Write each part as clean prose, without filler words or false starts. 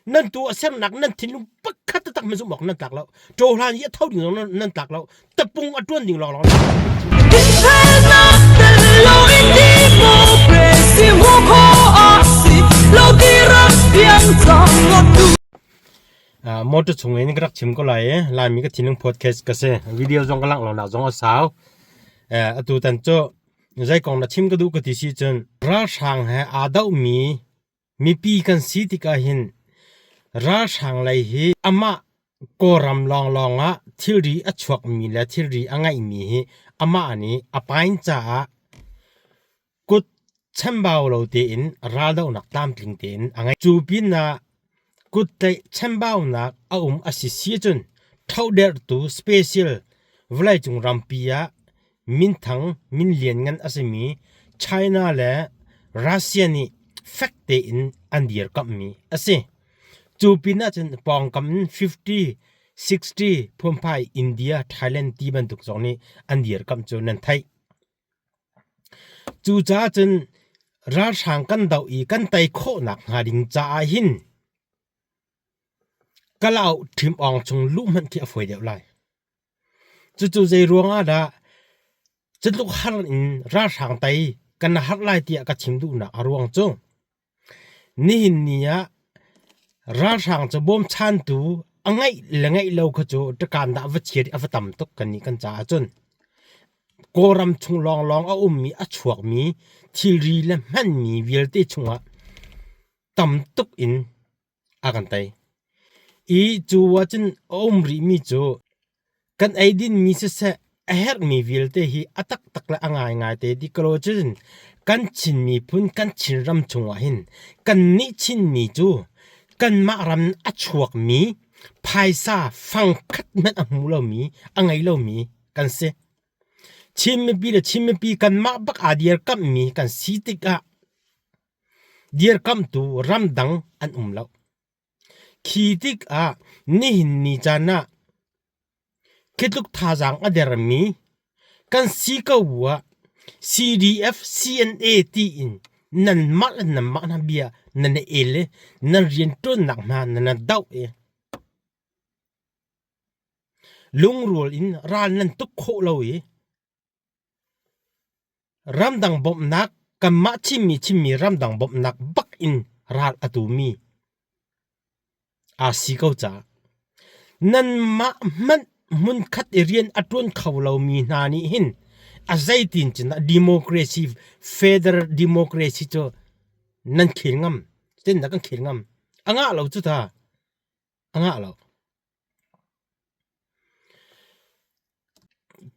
Nan tu a sernak nan thinlung pakhat taktak hmanh zumh awk nan tlak lo. Ṭawhlan i a tho ding zong nan tlak lo. Tapung a ṭuan ding lawnglawng. Dinfelnak tel loin democracy hmuh khawh a si lo ti rak piang cang ngawt tu. Motor chung in ka rak chim ko lai i Laimi ka thinlung podcast ka si. Video zong ka langh lo nak zong a sau. Atu tan cu zei kong na chim ka duh ka ti si cun ralhrang he aa dohmi mipi kan si tikah hin ralhrang lei hi amah Kawlram lawnglawng ah thilri a chuakmi le thilri a ngeihmi hi amah nih a pain caah kut chambau lo tein raldohnak tlamtling tein a ngei. Cu pinah kuttlaih chambaunak a um a si si cun thohderhtu special vawleicung rampi ah minthang min lianngan a simi China le Russia nih fek tein an dirkamhmi a si. Cu pinah cun pawngkam in 50, 60 phunphai India, Thailand ti bantuk zong nih an dirkamh cu nan theih. Cucaah cun ralhrang kan doh i kan tei khawhnak hnga ding caah hin kalauk ṭhim awng chung luh hmanh khi a fawi deuh lai. Cucu zei ruangah dah cutluk har in ralhrang tei kan harh lai tiah ka chim duhnak a ruang cu Nihin ni ah ralhrang cu bawmchantu a ngeih le ngeih lo kha cu ṭakaan dah va chia a va tam tuk kannih kan caah cun. Kawlram chung lawnglawng a ummi a chuakmi thilri le hmanmi vialte chungah tam tuk in a kan tei. I cu ahcun a um rihmi cu kan eidinmi siseh a herhmi vialte hi a taktak le a ngaingai te ti ko cun kan Chin miphun kan Chinram chungah hin kannih Chinmi cu kanmah ram a chuakmi phaisa fangkhat hmanh a hmu lomi a ngei lomi kan si. Chin mipi le Chin mipi kanmah bak aa dirkamhmi kan si tikah Dirkamhtu ramdang an um lo. Khi tikah nihin ni caan ah khi tluk thazaang a dermi kan si ko bu ah CDF, CNA tiin nanmah le nanmah hna bia nan i el i nan rianṭuannak hna nan i doh i lungrual in ral nan tuk khawh lo i Ramdang bawmhnak kanmah Chinmi chimmi ramdang bawmhnak bak in ral a tumi aa si ko caah nanmah hmanh hmunkhat i rian a ṭuan kho lomi hna nih hin a zeitin cun dah democracy federal democracy cu nan khel ngam tin dah kan khel ngam a ngah lo cu ta a ngah lo.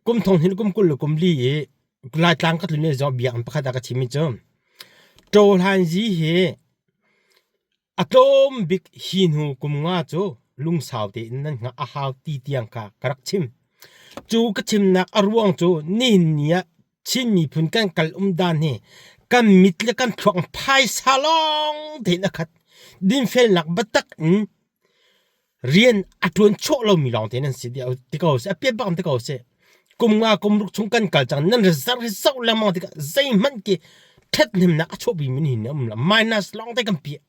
Kum thong hin kum 20 le kum li i Laitlang ka tlun i zong biakinn pakhat ah ka chim mi cu Ṭawhlanzi hi a tlawm bik hi hnu kum nga cu lungsau tein nan hngah a hau ti tiang kha ka rak chim. Cu ka chimnak a ruang cu nihin ni ah Chin miphun kan kal um dan hi kan mit le kan thluak phaisa lawng tein a khat. Dinfelnak biatak in rian a ṭuan chuah lomi lawng te nan si ti ko seh a piat bak ti ko seh kum nga kum ruk chung kan kal cang nan rizar hi zoh lengmang tikah zeihmanh ki ṭhathnemnak a chuahpi mi hin um lo minus lawng te kan piah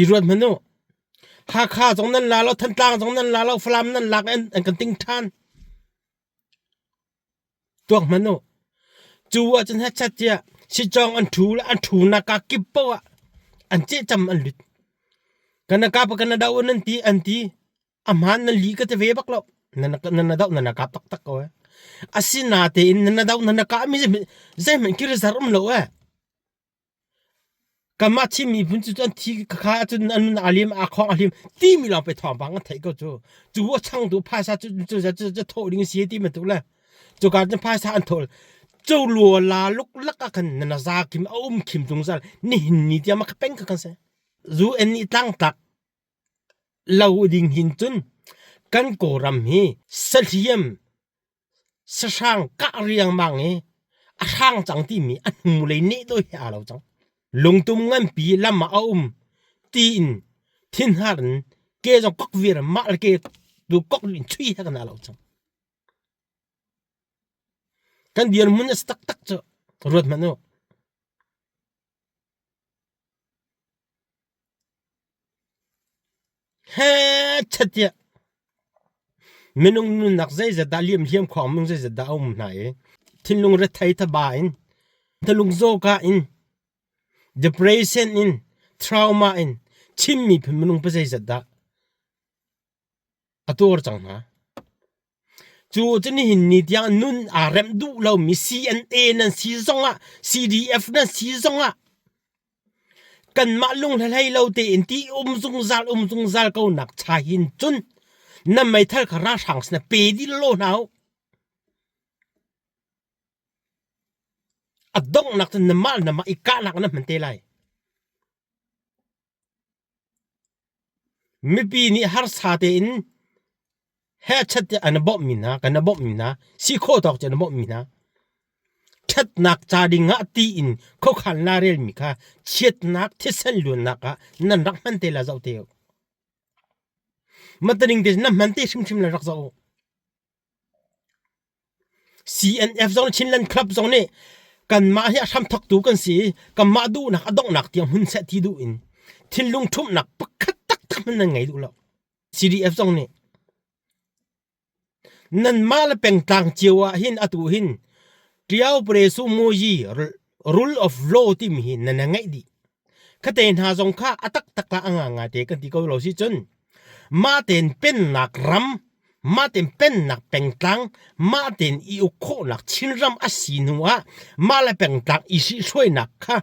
i ruat hmanh u Hakha zong nan la lo Thantlang zong nan la lo Falam nan lak an kan ting ṭhan Tuak hmanh u. Cu ahcun hechat tiah sicawng an ṭhu le an ṭhunak ka kip paoh ah an cehcam an lut. Kan na kap kan na doh nan ti an ti. A hmaan nan li ka ti ve bak lo. Nan na doh nan na kap taktak ko eh. Asinatein nan na doh nan na kah mi zeihmanh khi rizar um lo eh. Kanmah Chin miphun cu an thi khakha ahcun an nun aa lim, aa khawng, aa hlim timi lawng pei thawngpang an theih ko cu. Cu a changtu phaisa cu cu cu cu thawh ding a si ti bantuk le cuka cun phaisa an thawh. Cu lua la luklak ah khan na za kim a um khim zungzal nihin ni tiang ma kha peng kha kan si. UN nih tlangtlak lo ding hin cun kan Kawlram hi sahliam Sahrang kah riangmang i a hrang cang timi a hnulei neh dawh he aa lo cang. Lungtum nganpi lam ah a um tiin thinhar in ke zong kok vir mah le ke tu kok in chui he kan aa lo cang. Kan dirhmun a si taktak cu ruat hmanh u. Hechet tiah minung nunnak zeizat dah liam hliam khuang minung zeizat dah a um hna i thinlung rethei thaba in thinlung zawka in depression in trauma in Chin miphun minung pa zeizat dah a tuar cang hna. Cu cu nihin ni tiang nun aa remh duh lomi CNA nan si zongah CDF nan si zongah kanmah lunghlei lo tein ti um zungzal um zungzal ko nak cha hin cun nan meithal kha ralhrang sin pe dih lo hna u. A donghnak cun namah le namah i kahnak na hman te lai. Mipi nih harsa tein hehchat tiah an bawmhmi hna, kan bawmhmi hna, si khawh tawk cu an bawmhmi hna. Ṭhatnak ca ding ah tiin khuakhan lairelmi kha chiatnak thisen luannak ah nan rak hman te la zoh te u. Mataning te na hman te hrimhrim la rak zoh u. CNF zong Chinland Club zong nih kanmah hi a hramthawktu kan si i kanmah duhnak a donghnak tiang hmun seh ti duh in thinlung ṭhumhnak pakhat taktak hmanh nan ngei duh lo. CDF zong nih nanmah le pengtlang cio ah hin atu hin Ṭiao Presu Muyi Rule of Law timi hi nan ngeih dih. Khate hna zong kha a taktak ah a ngangai te kan ti ko lo si cun mah tein pennak ram mah tein pennak pengtlang mah tein i uk khawhnak Chinram a si hnu ah mah le pengtlang i hruainak kha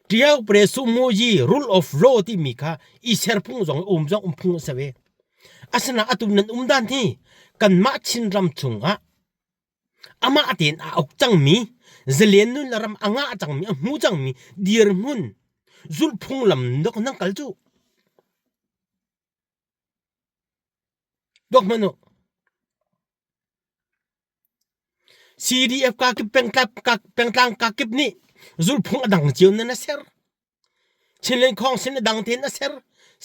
Ṭiao pre sumuyi rule of law timi kha i ser phung zong um zong um phung a si ve. Asinain atu nan um dan hi kanmah Chinram chungah Amah tein aa uk cangmi, zalen nun le ram a ngah cangmi, a hmu cangmi dirhmun zulhphung lam dok nan kal cu. Tuak hmanh u. CDF kakip pengtlang kakip nih zulhphung a dang cio nan a ser. Chinland Council a dang tein a ser.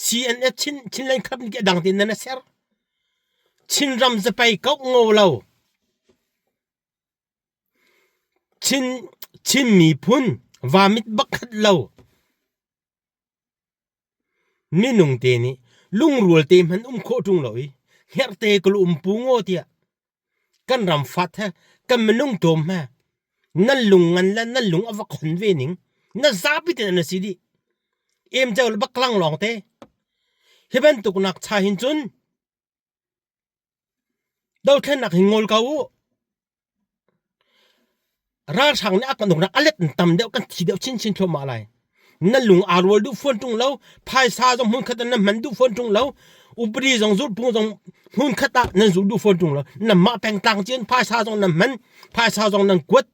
CNF Chin Chinland Club nih a dang tein nan a ser. Chinram zapei kok ngo lo. Chin Chin miphun vamit bakhat lo. Minung te nih lungrual te hman um khawh ṭung lo i hngerhte ka lu um pu ngaw tiah kan ram fat he kan minung tlawm he nan lung ngan le nan lung a va khon ve ning na zapi te na si dih em ceu le bak lang lawng te hi bantuk nak cha hin cun dothlennak hi ngol ko u Ralhrang nih a kan uknak a let in tam deuh kan thi deuh chinchin thluahmah lai. Na lung aa rual duh fawn ṭung lo, phaisa zong hmunkhat ah na hman duh fawn ṭung lo, upadi zong zulhphung zong hmunkhat ah nan zul duh fawn ṭung lo. Nanmah pengtlang cio in phaisa zong nan hman, phaisa zong nan kuat.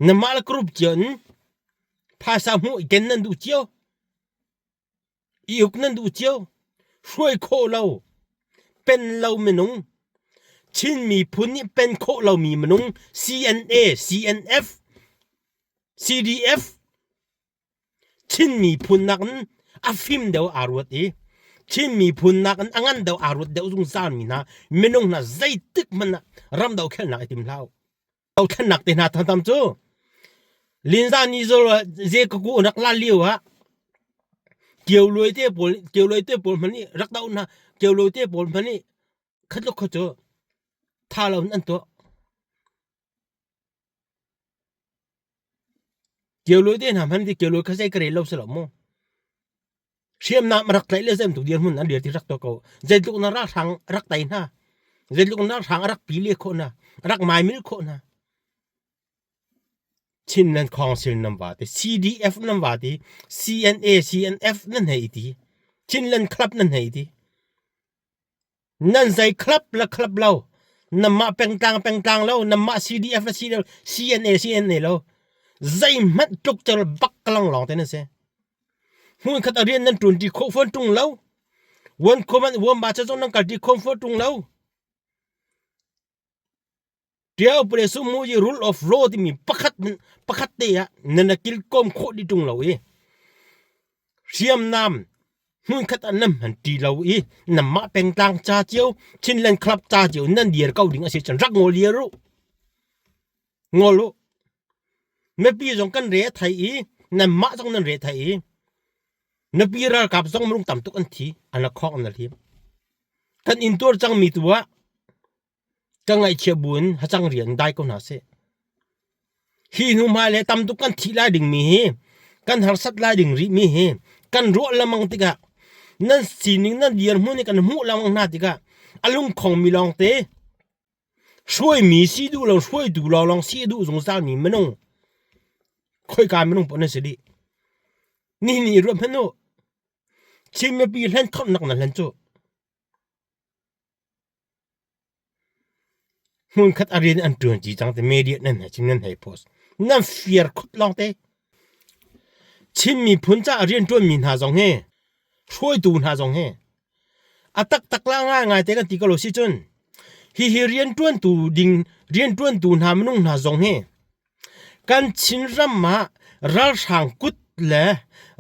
Nanmah le group cio in phaisa hmuh i ken nan duh cio. I uk nan duh cio. Hruai khawh lo. Pen lo minung. Chin miphun nih pen khawh lomi minung CNA, CNF, CDF Chin miphun nakin a fim deuh aa ruat i Chin miphun nakin a ngan deuh aa ruat deuh zungzal mi hna minung hna zeitik hmanh ah ram dohkhelnak i tim hlah u. Dothlennak te hna tam cu Linza ni zol ze ka ku rak la lio ah kio luai te pawl kio luai te pawl hman i rak do hna kio luai te pawl hman i khat lo kha cu tha lo in an tuah kio luai te hna hman ti kio luai kha zei ka rel lo si lo mu Hriamnam a rak tlaih le zeibantuk dirhmun an dir ti rak tuah ko. Zeitluk na ralhrang rak tei hna, zeitluk na ralhrang a rak pi le khawh hna, a rak maimil khawh hna. Chinland Council nan va ti, CDF nan va ti, CNA, CNF nan hei ti, Chinland Club nan hei ti. Nan zei club le club lo, nanmah pengtlang pengtlang lo, nanmah CDF le CDF, CNA CNA lo, zeihmanh tluk cer bak kalang lawng te nan si. Hmun khat a rian nan ṭuan ṭi khawh fawn ṭung lo. Wan khom an wan ba cha zong nan kal ṭi khawm fawn ṭung lo. Ṭiao pale sumu i rule of law timi pakhat pakhat te ah nan kilkawm khawh dih ṭung lo i hriamnam hmunkhat ah nan hman ṭi lo i nanmah pengtlang ca cio Chinland Club ca cio nan dir ko ding a si cun rak ngol liar u. Ngol u. Mipi zong kan re a thei i nanmah zong nan re thei i. Na pi ralkap zong minung tam tuk an thi, an la khawng an la hlim. Kan intuar cangmi tu ah ka ngaihchia buin hacang rian dai ko hna seh. Hi hnu hmai le tam tuk kan thih lai dingmi hi kan harsat lai ding rihmi hi kan ruah lamang tikah nan sining nan dirhmun i kan hmuh lamang hna tikah a lungkhongmi lawngte hruaimi si duh lo hruaitu lawnglawng si duh zungzalmi minung khoika minung paoh nan si dih. Nihin i ruat hmanh u. Chin mipi hlen thawtnak nan hlen cu. Hmunkhat a rian an ṭuan ci cang ti media nan hei chim nan hei post. Nan fir khut lawngte. Chin miphun caah rian ṭuanmi hna zong hi hruaitu hna zong hi a taktak la ngaingai te kan ti ko lo si cun hihi rianṭuantu ding rianṭuantu hna minung hna zong hi Kan Chinram ah ralhrang kut le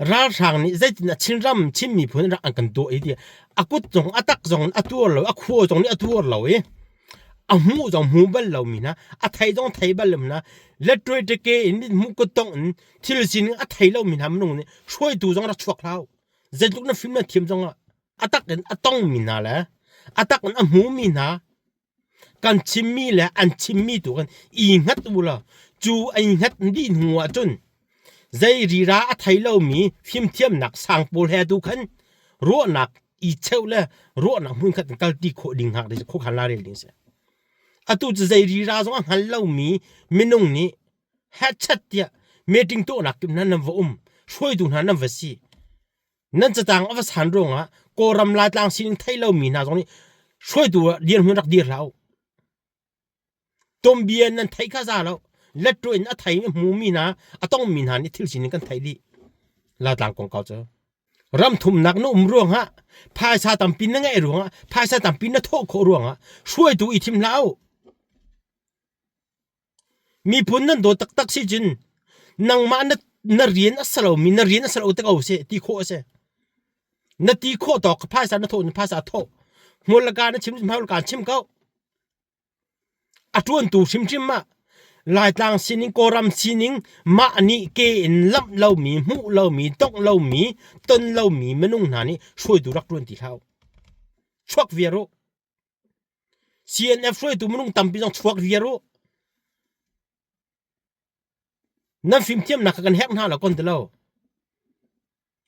ralhrang nih zeitin ah Chinram Chin miphun rak an kan tuah i ti a kut zong a tak zong a tuar lo a khua zong nih a tuar lo i a hmuh zong hmu bal lomi hna a thei zong thei bal lomi hna lettuai teke in hmuh kut tong in thil sining a thei lomi hna minung nih hruaitu zong rak chuak hlah zeitluk na fim na thiam zong ah a tak in a tongmi hna le a tak in a hmumi hna Kan chimmi le an chimmi tu kan i hngat u law cu ai hngat dih hnu ahcun zei rira a thei lomi fimthiamnak sang pawl he tu khan ruahnak i cheuh le ruahnak hmunkhat in kalti khawh ding hngak ding khuakhan la rel ding si. Atu cu zei rira zong a hngal lomi minung nih hechat tiah meeting tuahnak kim hna nan va um hruaitu hna nan va si Nan catang a va san ruangah Kawlram Laitlang sining thei lomi hna zong nih hruaitu ah dirhmun rak dir hlah u. Tuanbia nan theih kha za lo. Letṭu in a thei a hmumi hna, a tongmi hna nih thil sining kan theih dih. Laitlang kongkau cu. Ram thumnak na um ruangah, phaisa tampi na ngeih ruangah, phaisa tampi na thawh khawh ruangah hruaitu i thim hlah u. Miphun nan dawt taktak si cun nangmah na, na rian a si lomi na rian a si lo te ko seh ti khawh a si. Na ti khawh tawk phaisa na thawh na phaisa thawh. Hmual le ka na chim hmual ka chim ko. A ṭuantu hrimhrim ah Laitlang sining, Kawlram sining mah nih ke in lamh lomi, hmuh lomi, tongh lomi, ton lomi minung hna nih hruaitu rak ṭuan ti hlah u. Chuak viar u. CNF hruaitu minung tampi zong chuak viar u. Nan fimthiamnak kha kan herh hna lo kon ti lo.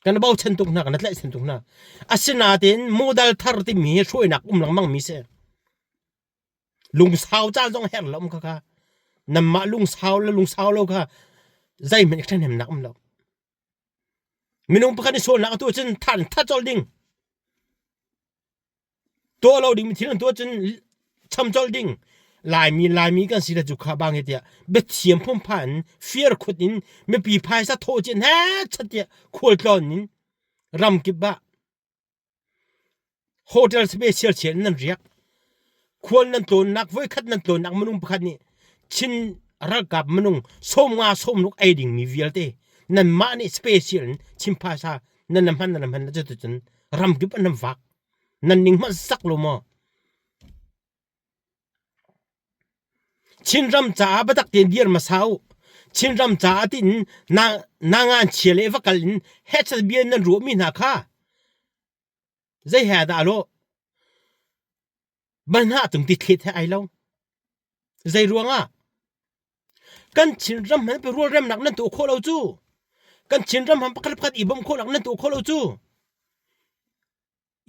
Kan bochan tuk hna, kan tlaihchan tuk hna. Asinain model thar timi hi hruainak um lengmang mi si. Lungsau caan zong herh lo um kha kha. Nanmah lungsau le lungsau lo kha zeihmanh ṭhahnemnak um lo. Minung pakhat nih sualnak a tuah cun than that colh ding. Tuah lo ding thil an tuah cun cham colh ding. Laimi Laimi kan si le cu kha bang hi tiah biathiam phunpha in fir khut in mipi phaisa thawh cin he chat tiah khualtlawn in ramkip ah hotel special chian nan riak khual nan tlawnnak voikhat nan tlawnnak minung pakhat nih Chin ralkap minung 50 60 ei dingmi vialte nanmah nih special in Chin phaisa nan hman nan hman cuticun ramkip an vak nan ning hmanh sak lo maw Chinram caah biatak tein dir hmasa u. Chinram caah tiin na na ngan chia le va kal in hechet bia nan ruahmi hna kha zei he dah lo banhah tung ti thlet he ai lo. Zei ruangah? Kan Chinram han pe rualremnak nan tuah khawh lo cu. Kan Chinram han pakhat pakhat i bawmh khawhnak nan tuah khawh lo cu.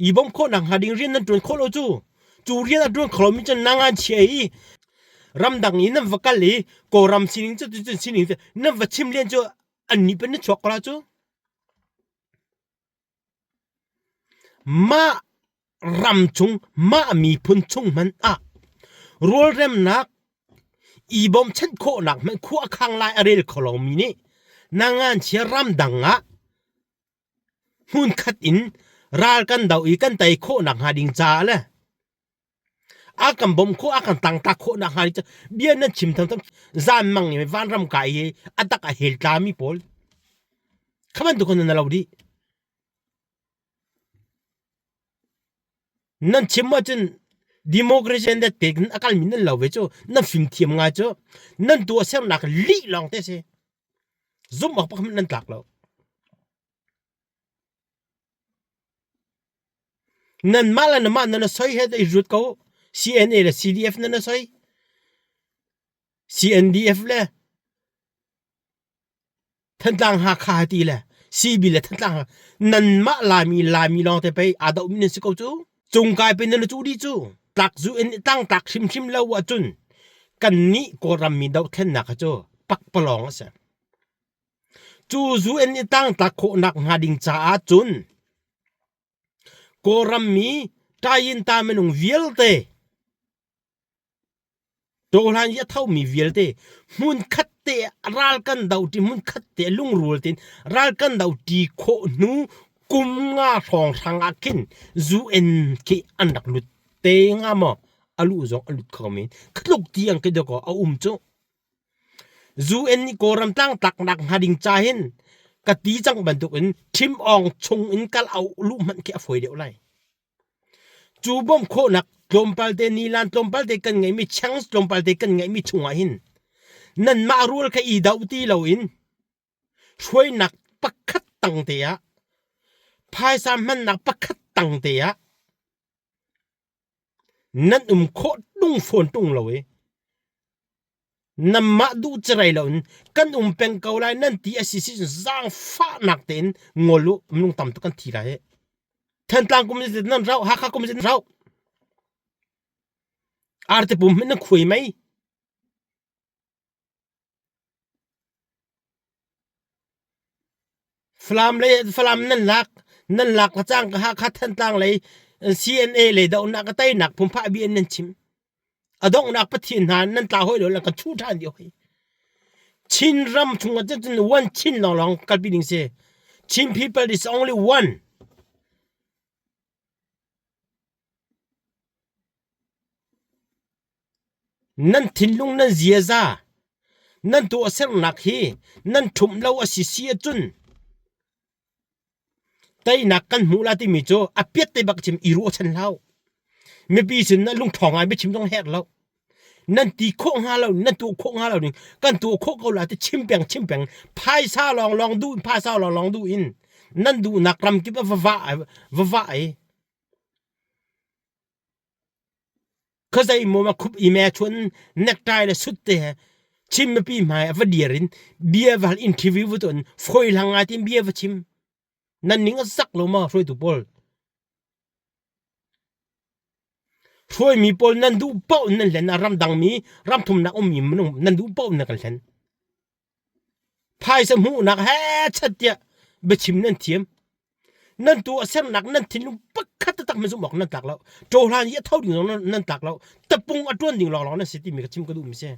I bawmh khawhnak hnga ding rian nan ṭuan khawh lo cu. Cu rian a ṭuan kho lomi cun na ngan chia i ramdang i nan va kal i Kawlram sining cu cun sining cu nan va chim len cu annih pan nan chuak ko la cu. Mah ram chung mah miphun chung hmanh ah rualremnak i bawmchanh khawhnak hmanh khua a khang lai a rel kho lomi nih na nganchia ramdang ah hmunkhat in ral kan do i kan tei khawh nakhnga ding caah le a kan bawmh khawh a kan tangtak khawh nakhnga ding bia nan chim tham zan mang i vanram kai i a tak a hel tlami pawl kha bantuk nan lo dih nan chim ahcun democracy an dat pek a kalmi nan lo ve cu nan fimthiam ngai cu nan tuahsernak lih lawng te si zumh awk pakhat nan tlak lo. Nanmah le namah nan soi he i rut ko. CNA le CDF nan soi. CNDF le Thantlang Hakha ti le CB le Thantlang nanmah Laimi Laimi lawng te pei aa dohmi nan si ko cu. Cungkai pe nan cu dih cu. Tlak zu in tang tlak hrimhrim lo ahcun kannih Kawlram mi dohthlennak cu pakpalawng a si. Cu zu in i tang tlak khawhnak hnga ding caah cun Kawlram mi ṭayinta minung vialte Tawhlan i a thomi vialte hmunkhat te ral kan do ṭi hmunkhat te lungrual tein ral kan do ṭi khawh hnu kum nga hrawnghrang ah khin UN khi an rak lut te hnga maw? A luh zong a lut kho men. Khatluk tiang khi dawkaw a um cu. UN nih Kawlram tlangtlaknak hnga ding ca hin ka ti cang bantukin ṭhim awng chung in kal au luh hmanh khi a fawi deuh lai. Cu bawmh khawhnak tlawmpal te nilan tlawmpal te kan ngeihmi chance tlawmpal te kan ngeihmi chungah hin nanmah rual kha i doh ti loin hruainak pakhat tang te ah phaisa hmannak pakhat tang te ah nan um khawh tung fawn tung lo i Nanmah duh cerei loin kan um peng ko lai nan ti a si si cun zaangfahnak tein ngol u minung tam tuk kan thi lai. Thantlang kum nan rauh Hakha kum nan rauh Arte pum hin nan khuai mei. Falam lei Falam nan lak nan lak ka cang ka Hakha Thantlang lei CNA lei dohnak ka teinak phunphah bi in nan chim. A donghnak Pathian hna nan tla hoi lo la kan chu ṭhan dih hoi. Chin ram chungah cun one Chin lawnglawng kalpi ding si. Chin people is only one. Nan thinlung nan ziaza nan tuahsernak hi nan ṭhumh lo a si si ahcun teinak kan hmuh la timi cu a piat te bak chim i ruahchan hlah. Mipi sin na lungṭhawng ngai biachim zong herh lo. Nan ti khawh hnga lo, nan tuah khawh hnga lo ning kan tuah khawh ko la ti chim peng chim peng phaisa lawnglawng duh in phaisa lawnglawng duh in nan duhnak ram kip ah va vah va vah i Khuazei maw ma khup i me chun necktie le suit te he Chin mipi hmai a va dir in bia va hal interview va tuan foi hlang ngai tin bia va chim. Nan ning a zak lo ma hruaitu pawl. Hruaimi pawl nan duh paoh nan hlen a ramdang mi ramthumnak ummi minung nan duh paoh nan kan hlen. Phaisa hmuhnak he chat tiah biachim nan thiam. Nan tuahsernak nan thinlung pakhat taktak hmanh zumh awk nan tlak lo. Ṭawhlan i a tho ding zong nan tlak lo. Tapung a ṭuan ding lawnglawng nan si timi ka chim ka duhmi si.